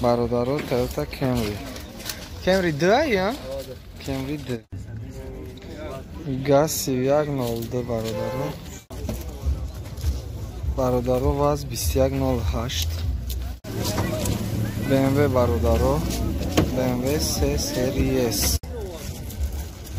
Бародаро, Toyota Camry. Camry 2 я? Camry 2. Газ 3102 бародаро. Бародаро, ВАЗ 2108. BMW бародаро, BMW 3 Serie S.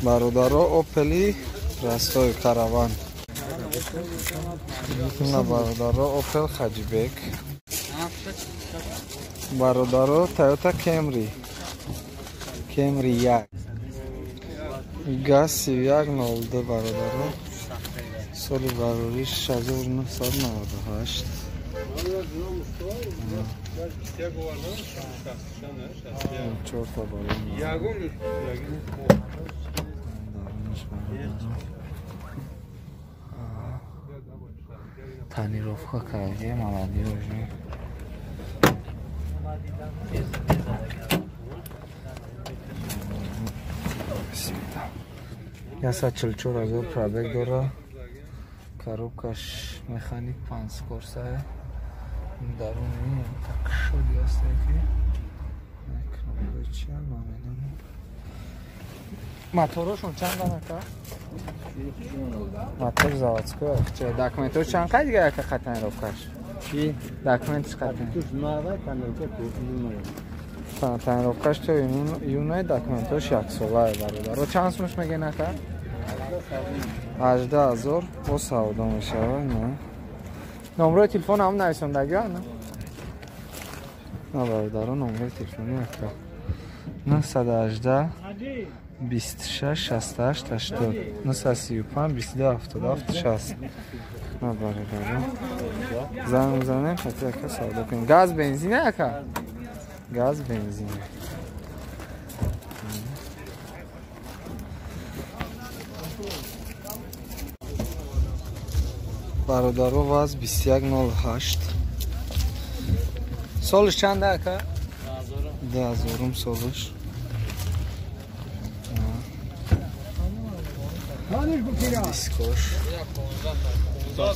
Бародаро, Opel Ростой Караван. На бародаро, Opel Hatchback. Бародаро, Toyota Camry. Camry 1. Газ 3102 бародаро. Соли барори 1998. Чорта балон. Тонировка карде, молодежи. Яса 44 ҳазор пробег дора. Коробкаш механик 5 скорсая. Даруни так шоди аст ки кнопка чия намедонам. Моторошон чанд анака? Мотор заводской. Ча документош чанд қай дига яка тонировкаш? Чи? Документш қай? Тонировкаш то июнай, документош як сола бародаро. Чанд сумаш мегӯен ака? 18 000 бо савдо мешавад. На. Номрои телефон ҳам нависондагӣ на? На бародаро, номрои телефони ака. 918 26 68 80 935 22 77 60. На бародаро. Занг мезанем, хати ака савдо кунем. Газ бензин ака? Газ бензин. Бародаро, ВАЗ 2108. Солиш чанд ака? 2000 солиш. Дискош.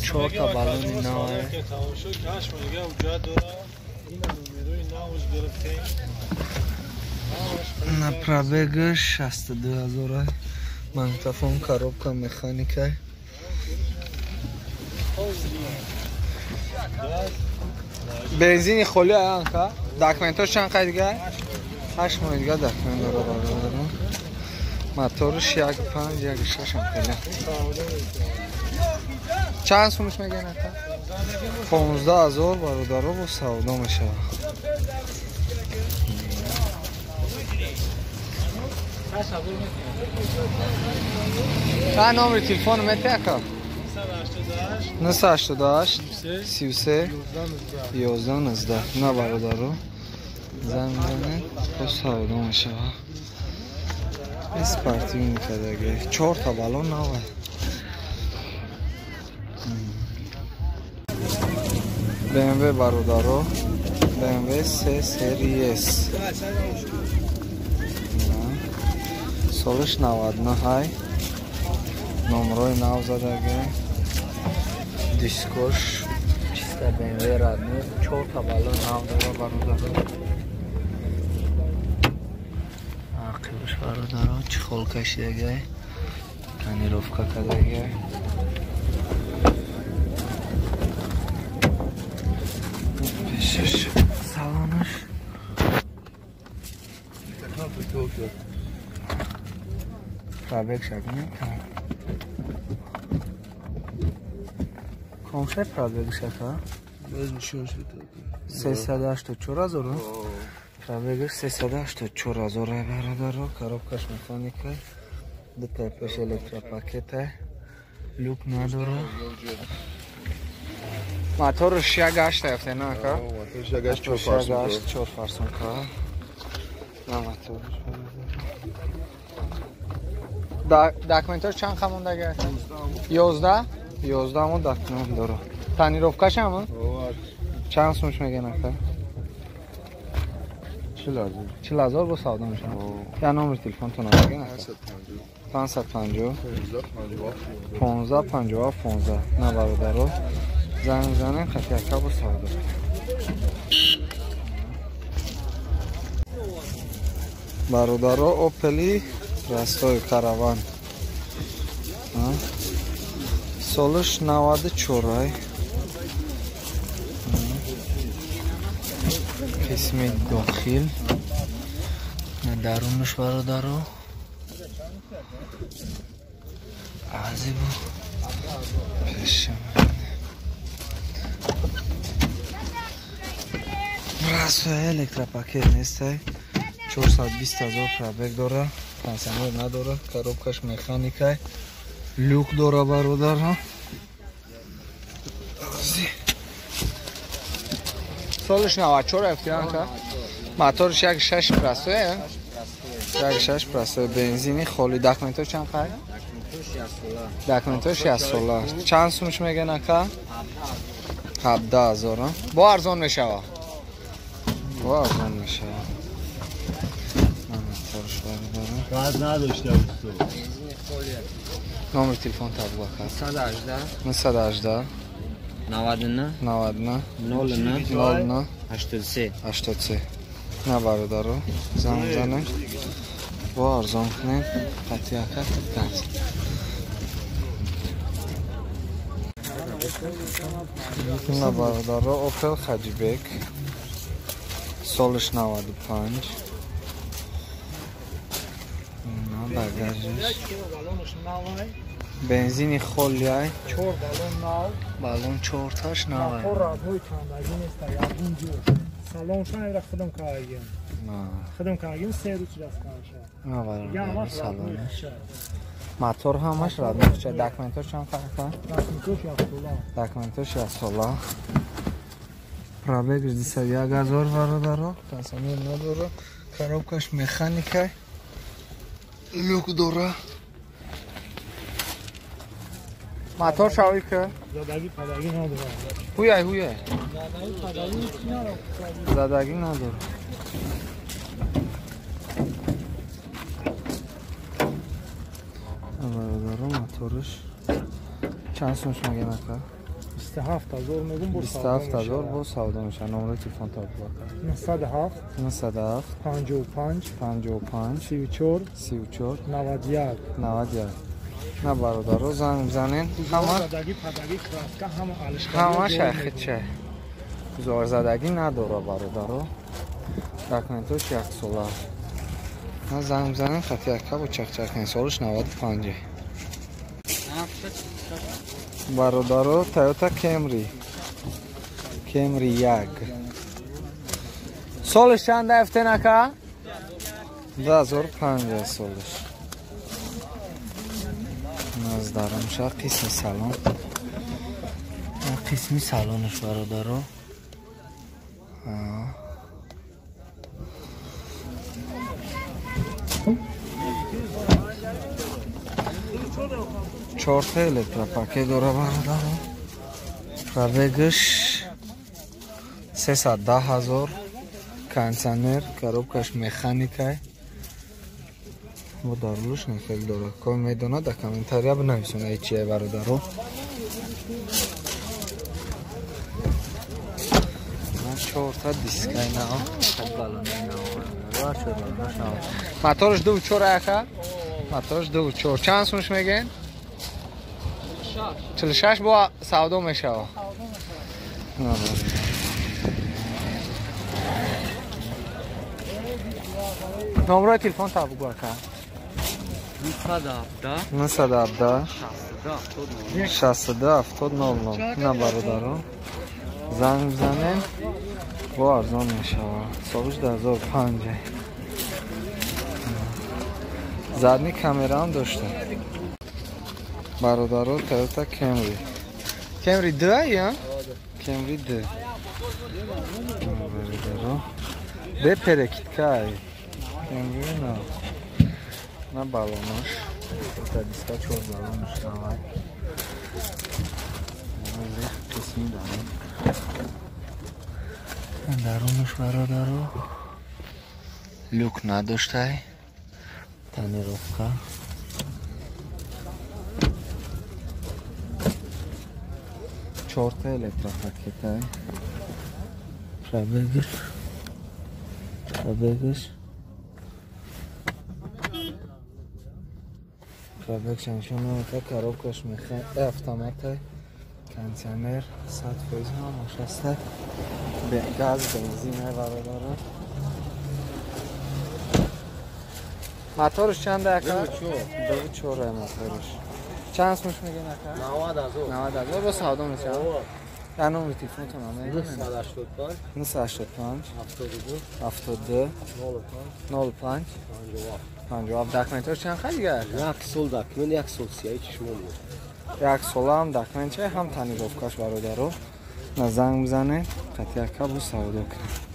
Чорта балони наве. На пробега 62 ҳазор. Магнитофон, коробка, механика. Бензини холи аянка. Документош чанд қай дига? 8 моҳ дига документ дора бародаро. Моторш 1.5, 1.6 ам хеле. Чанд сумаш мегӯен ака? 15 ҳазор бародаро, бо савдо мешавад. Чанд номери телефон мети ака? 988 33 11 19. На бародаро, занг мезанед, бо савдо мешавад. Спортивный кадаги. Чорта балон наве. BMW бародаро, BMW 3 Serie S. Солиш 99 ҳай. Номрои нав задаги. Дискош чиста BMW родной. Чорта балон нав дора бародаро. Ақибаш бародаро чехол кашидагай. Тонировка кардагай. Пешаш салонаш. Пробег шагни. Комшай пробег шака? 384 ҳазор. Пробегаш 384 ҳазор бародаро. Коробкаш механика. Дута пеш электропакета. Люк надора. Моторш 1.8 ёфте, на ака? Моторш 1.8 4 форсунка. На моторш. Документош чанд қа мондаги? 11? 11 мо документ дора. Тонировкаш ҳам? Чанд сумаш мегӯен ака? 40 000. 40 000 бо савдо мешавад. Я номери телефонтон мегӯен ака? 550 15 57 15. На бародаро, занг мезанем, хати ака бо савдо. Бародаро Опели Простой караван. Солиш 94. Қисми дохил. Дарунаш бародаро. Азибу. Пешам. Расо электропакет нестай. 420 ҳазор пробег дора, кондиционер надора, коробкаш механикай, люк дора бародаро. Солиш 94 рафтианка. Моторш 1.6 простой, 1.6 простой, бензини холи. Документош чанд қай? Документош 1 сола. Чанд сумш меган ака? 17 000. Бо арзон мешава. Бо арзон мешава. Газ надошта усто. Номер телефон табла ка. 918 918 99 99 09 09 83 83. На бародаро занг занем. Бо арзон кунем. Қатъи ака газ. На бародаро Opel Хаҷибек. Солиш 95. Багажиш. Бензини холиай. 4 баллон нав. Баллон 4 таш нав. Мотор родной кандаги нест, ягон ҷо. Салон шан ира худам кардагим. Худам кардагим 3 рӯз даст кардша. На бародар салонаш. Мотор ҳамаш родной ча. Документош чанд фарқа? Документош 1 сола. Документош 1 сола. Пробегш 201 ҳазор бародаро. Кондиционер надора. Коробкаш механика. Люк дора. Мотор шавӣ ки? Задаги падаги надора. Ҳуяй ҳуяй. Задаги падаги надора. Задаги надора. Бародаро моторш чанд сумш меган ака? 27 ҳазор мегум бо 27 ҳазор бо савдо мешавад. Номери телефон табла ка. 907 907 55 55 34 34 91 91. На бародаро занг бизанен. Ҳама задаги падаги краска ҳама алишка. Ҳама шайхича. Зорзадаги надора бародаро. Документош 1 сола. На занг бизанен хати ака бо чақчақ кунен. Солиш 95. Бародаро Toyota Camry. Camry 1. Солиш чанд дафтен ака? 2005 солиш. Наздарам ша қисми салон. Қисми салонаш бародаро. Чорта электропакет дора бародаро. Пробегш 310 ҳазор. Кондиционер, коробкаш механикай. Бо дарулуш нахел дора. Ко медона да комментария бинависона ай чия бародаро. На чорта дискай нав, хад балони нав. Чор балонаш нав. Моторш 2.4 ака? Моторш 2.4. Чанд сумш мегин? 46 бо савдо мешава. Номрои телефон та бугу ака. 917 917 62 70 00. На бародаро занг бизанем бо арзон мешава. Солиш 2005. Задни камераам дошта. Бародаро Toyota Camry. Camry 2 я? Camry 2. Бародаро. Бе перекидка ай. Camry на. На балонош. Та диска чор балонош навай. Қисми дарун. Дарунаш бародаро. Люк надоштай. Тонировка. Чорта электропакетай. Пробегш. Пробегш. Пробегша нишон намета, коробкаш меха, автомата, кондиционер, 100% ҳамаш ҳаста. Газ, бензин бародаро. Моторш чанд ака? 2.4 моторш. Чанд сумш мегӯен ака? 90,000. 90,000. Бо савдо мешавад? Я номери телефонтон ҳам 985 985 72 72 05 05 57. 57. Документҳош чанд хай дигар? Як сол документ, як сол сияи чишмон буд. Як солам документ чай, ҳам тонировкаш бародаро. На занг бизанед, қатъи ака бо савдо кунед.